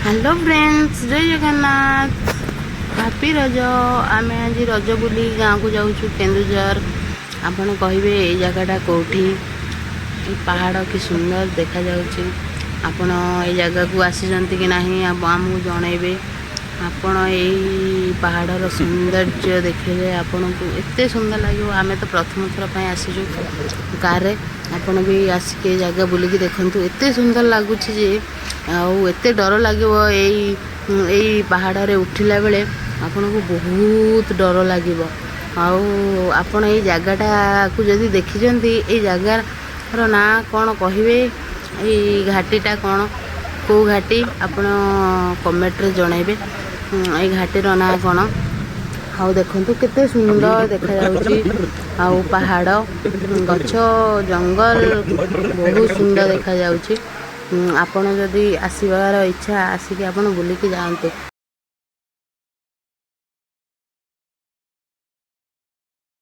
Hello friends, ଜୟ Jagannath, happy Raja. ଆମେ ଆଜି ରଜ ବୁଲି ଗାଁକୁ ଯାଉଛୁ କେନ୍ଦୁଝର। ଆପଣ କହିବେ, ଏଇ ଜାଗାଟା କେଉଁଠି? ଏଇ ପାହାଡ଼ କି ସୁନ୍ଦର ଦେଖାଯାଉଛି। ଆପଣ ଏଇ ଜାଗାକୁ ଆସିଛନ୍ତି କି ନାହିଁ, ଆମକୁ ଜଣେଇବେ। ଆପଣ ଏଇ ପାହାଡ଼ର ସୌନ୍ଦର୍ଯ୍ୟ ଦେଖିଲେ ଆପଣଙ୍କୁ ଏତେ ସୁନ୍ଦର ଲାଗିବ। ଆମେ ତ ପ୍ରଥମ ଥର ପାଇଁ ଆସିଛୁ କାରରେ। ଆପଣ ବି ଆସିକି ଏ ଜାଗା ବୁଲିକି ଦେଖନ୍ତୁ। ଏତେ ସୁନ୍ଦର ଲାଗୁଛି ଯେ ଆଉ ଏତେ ଡର ଲାଗିବ। ଏଇ ଏଇ ପାହାଡ଼ରେ ଉଠିଲା ବେଳେ ଆପଣଙ୍କୁ ବହୁତ ଡର ଲାଗିବ। ଆଉ ଆପଣ ଏଇ ଜାଗାଟାକୁ ଯଦି ଦେଖିଛନ୍ତି, ଏଇ ଜାଗାର ନାଁ କ'ଣ କହିବେ? ଏଇ ଘାଟିଟା କ'ଣ, କେଉଁ ଘାଟି, ଆପଣ କମେଣ୍ଟରେ ଜଣାଇବେ। ଏଇ ଘାଟିର ନାଁ କ'ଣ? ଆଉ ଦେଖନ୍ତୁ, କେତେ ସୁନ୍ଦର ଦେଖାଯାଉଛି। ଆଉ ପାହାଡ଼, ଗଛ, ଜଙ୍ଗଲ ବହୁତ ସୁନ୍ଦର ଦେଖାଯାଉଛି। ଆପଣ ଯଦି ଆସିବାର ଇଚ୍ଛା, ଆସିକି ଆପଣ ବୁଲିକି ଯାଆନ୍ତୁ।